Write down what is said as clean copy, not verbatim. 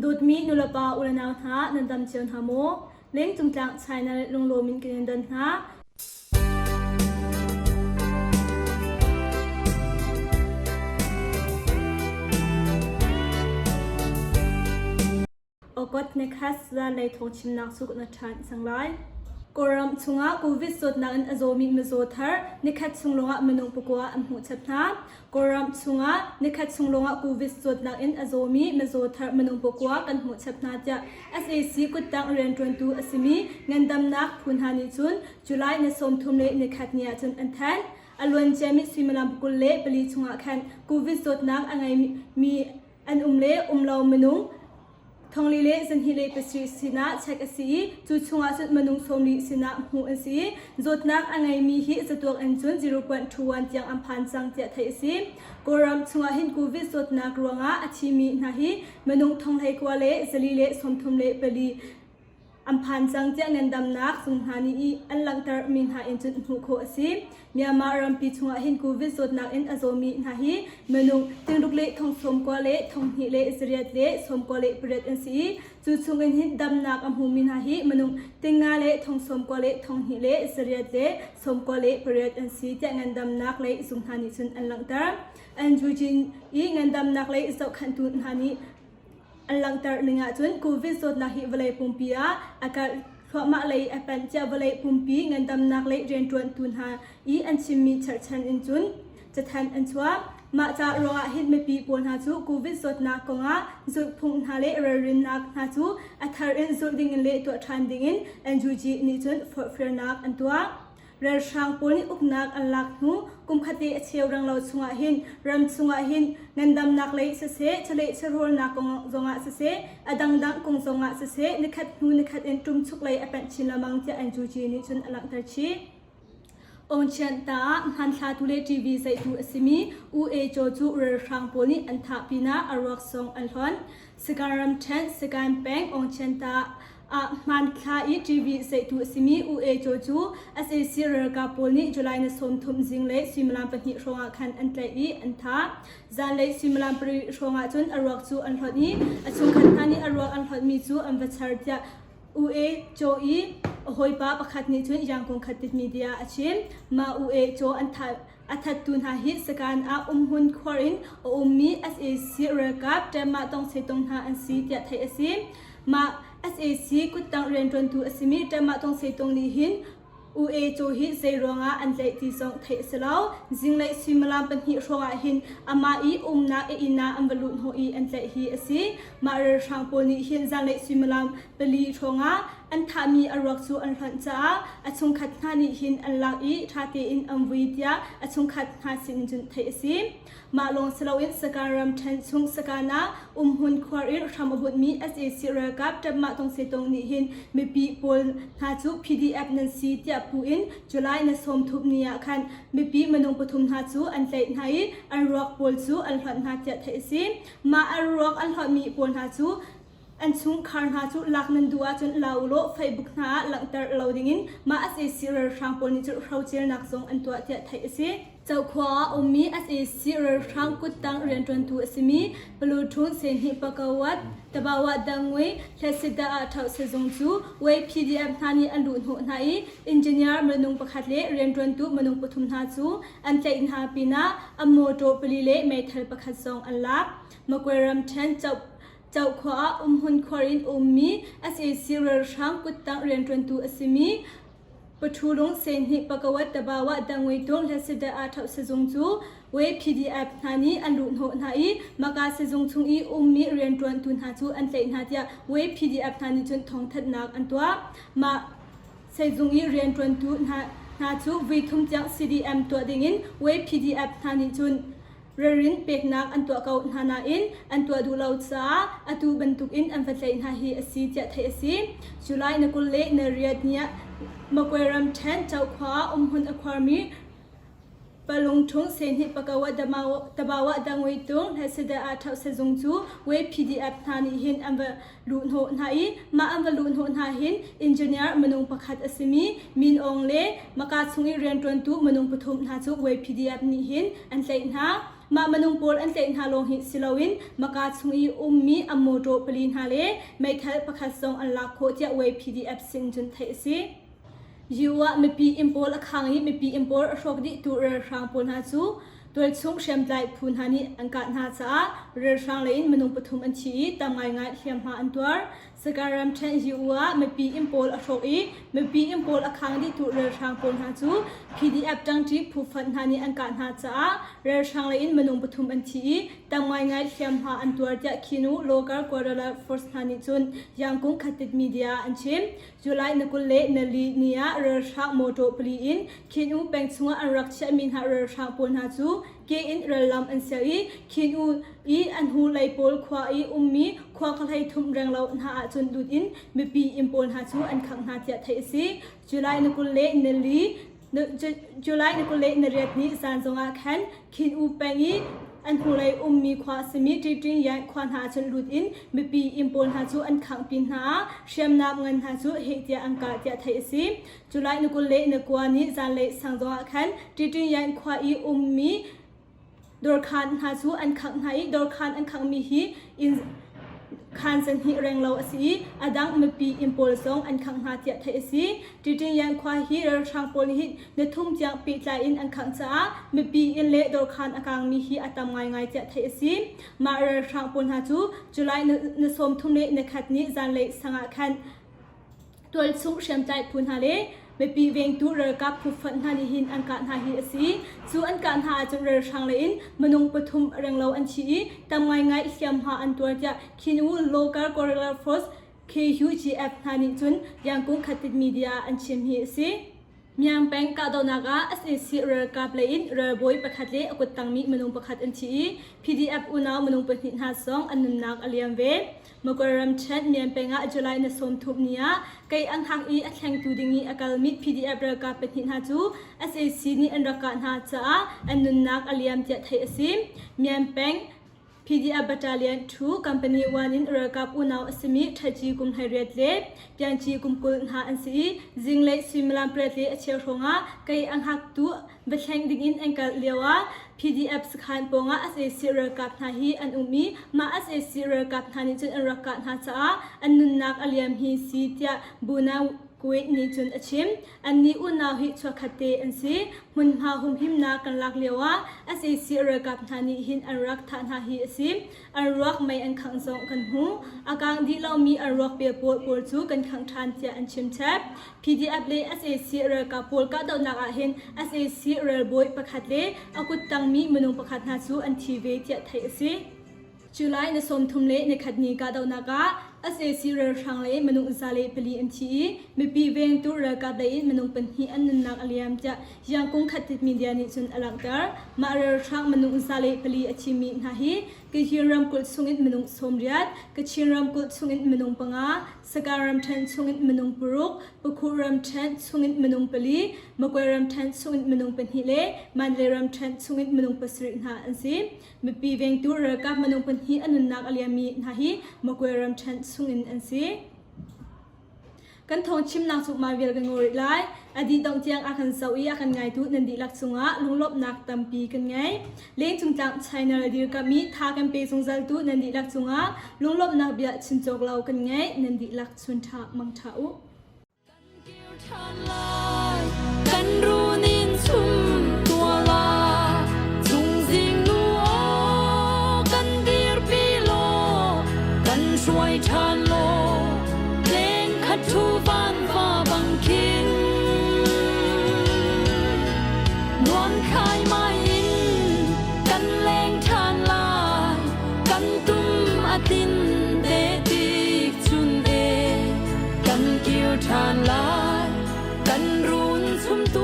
Dawtmi nulepa ulenau hna nan dam cio hna maw? Lengcung tlang channel lunglawm in kan in don hna. August nikhat zanlei thawngchimnak cu na ṭhan cang lai. Kawlram chungah COVID zawtnak in a zawmi mizaw thar nikhat chung lawngah minung pakua an hmuh chap hna. Kawlram chungah nikhat chung lawngah COVID zawtnak in a zawmi mizaw thar minung pakua kan hmuh chap hna tiah sac kuttang rianṭuantu a simi ngandamnak phu hna nih cun July ni 30 le nikhat ni ah cun an thanh. A luanciami suimilam 24 chungah khan COVID zawtnak a ngeimi an um le um lo minung thongli le zanhnih le pasarih sinah check a si i cu chungah cun minung sawmli sinah hmuh an si i zawtnak a ngeimi hi zatuak in cun 0.21 tiang an phan cang tiah theih a si. Kawlram chungah hin COVID zawtnak ruangah a thimi hna hi minung thonghlei kua le zali le 34 An phan cang tiah ngandamnak zung hna nih i an langhter mi hna in cun hmuh khawh a si. Myanmar rampi chungah hin COVID zawtnak in a zawmi hna hi minung tingruk le thong sawmkua le thonghnih le zariat le sawmkua le pariat an si i cu chungin hin damnak a hmumi hna hi minung tingnga le thong sawmkua le thonghnih le zariat le sawmkua le pariat an si tiah ngandamnak lei zung hna nih cun an langhter. Andrew Jin i ngandamnak lei zohkhenhtu hna nih An langhter ning ahcun COVID zawtnak hi vawlei pumpi ah a karh thluahmah lei a panh tiah vawlei pumpi ngandamnak lei rianṭuantu hna i an chimmi cherhchan in cun cathanh an chuah. Mah ca ruangah hin mipi pawl hna cu COVID zawtnak kongah zulhphung hna le ralrinnak hna cu a thar in zulh dingin le tuah ṭhan dingin NUG nih cun forhfialnak an tuah. Ralhrang pawl nih uknak an lak hnu kumkhat le a cheu renglo chungah hin ram chungah hin ngandamnak lei siseh, chawleh chawhrawlnak kong zongah siseh, a dangdang kong zongah siseh nikhat hnu nikhat in ṭumchuk lei a panh chin lengmang tiah NUG nih cun a langhter chih. Ongchian ta ah hmanthlatu le TV zeihtu a simi U E Chaw cu ralhrang pawl nih an thah pinah a ruak zong an hlonh. Sagaing ramṭhen, Sagaing peng Ongchian ta ah hmanthla i TV sehtu a simi U E Chaw cu sac ralkap pawl nih July ni 30 zinglei suimilam pahnih hrawngah khan an tlaih i an thah. Zanlei suimilam pariat hrawngah cun a ruak cu an hlonh i a chungkhat hna nih a ruak an hlonhmi cu an va char tiah U E Chaw i a hawipa pakhat nih cun Yangon Khatit Media a chim. Mah U E Chaw an thah A thattu hna hi Sakan ah umhmun khuar in a ummi sac ralkap Ṭemah Tawngsetong hna an si tiah theih a si. Mah sac kuttang rianṭuantu a simi Ṭemah Tawngsetong nih hin UA Caw hi zei ruangah an tlaih ti zong theih a si lo. Zinglei suimilam pahnih hrawngah hin amah i umnak a inn ah an va luh hnawh i an tlaih hi a si. Mah ralhrang pawl nih hin zanlei suimilam pali hrawngah An thahmi a ruak cu an hlonh caah a chungkhat hna nih hin an lak i ṭha tein an vui tiah a chungkhat hna sin cun theih a si. Mah lawng si loin Sakan ramṭhen chung Sakan ah umhmun khuar in hram a bunhmi sac ralkap Ṭapmah Tongsetong nih hin mipi pawl hna cu PDF nan si tiah puh in July ni 30 ni ah khan mipi minung pathum hna cu an tlaih hna i an ruak pawl cu an hlonh hna tiah theih a si. Mah an ruak an hlonhmi pawl hna cu An chungkhar hna cu lak nan duh ahcun la u law Facebook hna ah langhter lo dingin mah sac ralhrang pawl nih cun hrocernak zong an tuah tiah theih a si. Zokhua ah ummi sac ralhrang kuttang rianṭuantu a simi Paluṭhun Sehnih Pakawat Tabawah Dangui Hlesida ah ṭhoh sizung cu YPDF hna nih an luhhnawh hna i engineer minung pakhat le rianṭuantu minung pathum hna cu an tlaih hna pinah an mawṭaw pali le meithal pakhat zong an lak. Magwe ramṭhen Zokhua ah umhmun khuar in ummi sac ralhrang kuttang rianṭuantu a simi Paṭhulung Sehnih Pakawat Tabawah Dangui-tung Hlasadah ah ṭhoh sizung cu WPDF hna nih an luhhnawh hna i maka sizung chung i ummi rianṭuantu hna cu an tlaih hna tiah WPDF hna nih cun thawngthanhnak an tuah. Mah sizung i rianṭuantu hna hna cu vui thum tiang CDM tuah dingin WPDF hna nih cun Ralrin peknak an tuah ko hna nain an tuah duh lo caah atu bantukin an va tlaih hna hi a si tiah theih a si. July na 20 le na riat ni ah Magwe ramṭhen Chokhua ah umhmun a khuarmi Palungṭhung Sehnih Pakawa Tabawa Dangui-tung Hlesida ah ṭhoh sazung cu WPDF hna nih hin an va luhhnawh hna i mah an va luhhnawh hna hin engineer minung pakhat a simi Min Aung le Maka chung i rianṭuantu minung pathum hna cu YPDF nih hin an tlaih hna. Mah minung pawl an tlaih hna lawng hi si loin Maka chung i ummi an mawṭaw pali hna le meithal pakhat zong an lak khawh tiah YPDF sin cun theih a si. U ah mipi inn pawl a khang i mipi inn pawl a hrawk dihtu ralhrang pawl hna cu tualchung hriamtlai phu hna nih an kah hna caah ralhrang lei in minung pathum an thi i tam ngaingai hliamhma an tuar. Sagaing ramṭhen U ah mipi inn pawl a hrawk i mipi inn pawl a khang dihtu ralhrang pawl hna cu PDF ṭangṭi phu fonh hna nih an kah hna caah ralhrang lei in minung pathum an thi i tam ngaingai hliamhma an tuar tiah Khinu Local Guerrilla Force hna nih cun Yangkung Khatit Media ah an chim. July na 24 ni ah ralhrang mawṭaw pali in Khin U peng chungah an rak chiahmi hna ralhrang pawl hna cu ke in rallam an sial i Khin U i an hnu lei pawl khua i ummi khua khahlei thum renglo hna ahcun lut in mipi inn pawl hna cu an khangh hna tiah theih a si. July na 24 July ni 28 ni zan zongah khan Khin U peng i an hnulei ummi khua a simi Ṭiṭing Yan khua hna cun lut in mipi inn pawl hna cu an khanghpi hna ah hriamnam ngan hna cu heh tiah an kah tiah theih a si. July ni 29 ni zanlei sang zongah khan Ṭiṭing Yan khua i ummi Dawrkhaan hna cu an khangh hna i dawrkhaan an khanghmi hi inn khaan zahnih renglo a si i a dang mipi inn pawl zong an khangh hna tiah theih a si. Ṭiṭingyan khua hi ralhrang pawl nih hin nithum tiang pehtlai in an khangh caah mipi inn le dawrkhaan a kaangmi hi a tam ngaingai tiah theih a si. Mah ralhrang pawl hna cu July ni 31 ni zanlei sang ah khan Tualchung hriamtlai phu hna le mipi vengtu ralkap phu fonh hna nih hin an kah hna hi a si. Cu an kah hna ahcun ralhrang lei in minung pathum renglo an thi i tam ngaingai hliamhma an tuar tiah Khinu Local Guerrilla Force KUGF hna nih cun Yangkung Khatit Media ah an chim hi a si. Myanmar peng kahdohnak ah sac ralkap lei in ralbawi pakhat le a kuttangmi minung pakhat an thi i PDF unau minung pahnih hna zong an nunnak a liam ve. Magway ramṭhen Myanmar peng ah July ni 30 ni ah kei a hngak i a thlengtu ding i a kalmi PDF ralkap pahnih hna cu sac nih an rak kah hna caah an nunnak a liam tiah theih a si. Myanmar peng PDF Battalion 2 Company 1 in ralkap unau a simi Ṭhaci kum 18 le Pianci kum 20 hna an si i zinglei suimilam pariat le a cheu hrawngah kei a hngaktu va thleng dingin an kal lioah PDF sakhan pawngah sac ralkap hna hi an um i mah sac ralkap hna nih cun an rak kah hna caah an nunnak a liam hi si tiah Buna Kuwait nih cun a chim. Annih unau hi chuakkhat te an si. Hmunhma humhimnak kan lak lioah sac ralkap hna nih hin an rak thah hna hi a si. An ruak mei an khangh zong kan hmu. A kang dih lomi an ruak bel pawl pawl cu kan khangh ṭhan tiah an chim chap. PDF le sac ralkap pawl kahdohnak ah hin sac ralbawi pakhat le a kuttangmi minung pakhat hna cu an thi ve tiah theih a si. July ni 31 ni kahdohnak ah sac ralhrang le minung 104 an thi i mipi vengtu ralkap lei in minung pahnih an nunnak a liam tiah Yangkung Khatit Media nih cun a langhter. Mah ralhrang minung 104 a thimi hna hi Kachin ramkulh chungin minung 80, Kachin ramkulh chungin minung panga, Sagaing ramṭhen chungin minung paruk, Pakhu ramṭhen chungin minung pali, Magway ramṭhen chungin minung pahnih le Mandalay ramṭhen chungin minung pasarih hna an si. Mipi vengtu ralkap minung pahnih a nunnak a liammi hna hi Magway ramṭhen chungin an si. Kan thawng chimnak cu mah vial kan ngaw rih lai. A dih dongh tiang a kan zoh i a kan ngaitu nan dihlak cungah lunglawmhnak tampi kan ngei. Lengcung tlang channel dirkamh i tha kan pe zungzaltu nan dihlak cungah lunglawmhnak bia chim cawk lo kan ngei. Nan dihlak chun ṭha mang ṭha u. Kan kir ṭhan lai, kan run in chum tua la, chungzing nu aw kan dirpi law, kan hruai ṭhan law, leng khat ṭhu van va bang khin. Nuam khai mai in kan leng ṭhan lai, kan tum a tin te tik chun e. Kan kir ṭhan lai, kan run chum tu.